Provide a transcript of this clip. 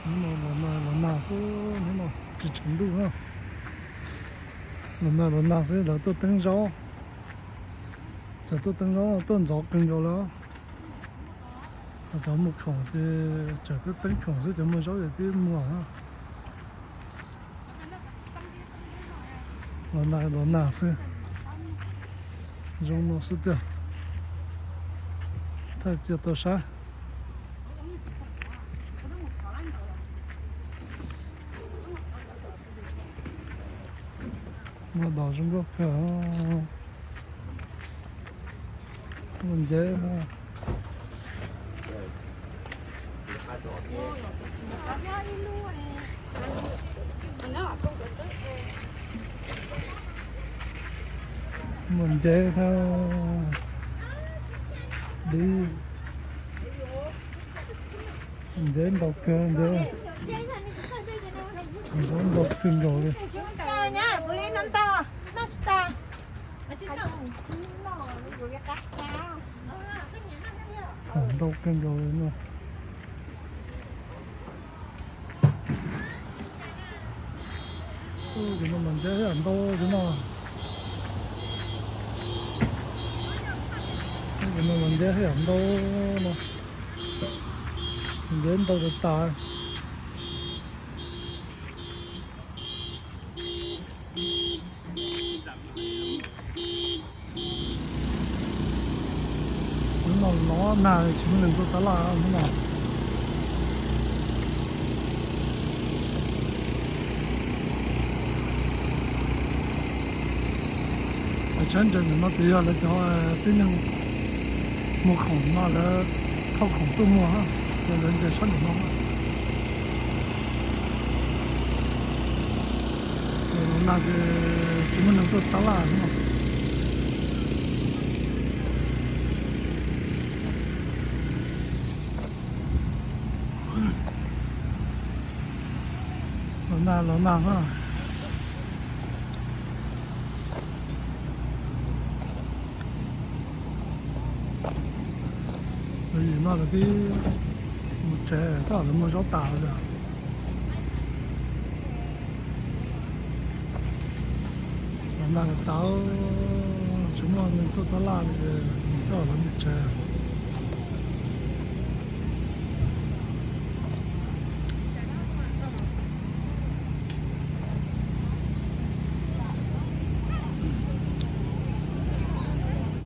Hnub no los nag los nag xwb, hnub no tsis tshwm ntuj na. Los nag los nag xwb, lawv tuaj teeb zaub. Txawm tuaj teeb zaub tuaj ntxov kawg nkaus lawm. Cov muag khoom ces txawm tuaj teeb khoom xwb, cov muag zaub ces twb muag na. Los nag los nag xwb. Zoo no xwb tiag. Thaj cia tau sab. Muaj dos zoo nkauj kawg. Muaj nceb. Muaj nceb thiab dib. Nceb ntau kawg, nceb, nceb ntau kawg nkaus li. Ntau kawg nkaus li no. Tus no mas nceb yam ntau tus no. Tus no mas nceb yam ntau no. Nceb ntau tas tas. Hnub no los nag tsis muaj neeg tuaj tab laj hnub no. Cov tshawb ncaws ntawm no ces yog lawv cov tib neeg muag khoom no lawv thauj khoom tuaj muag, ces lawv ncaws sab nraum no. Los nag ces tsis muaj neeg tuaj tab laj no. Los nag los nag xwb. Lawv yim no lawv twb mus tsev, tab lawv muag zaub tas lawm. Los nag los tas, tsis muaj neeg tuaj tab laj li, tab lawv mus tsev.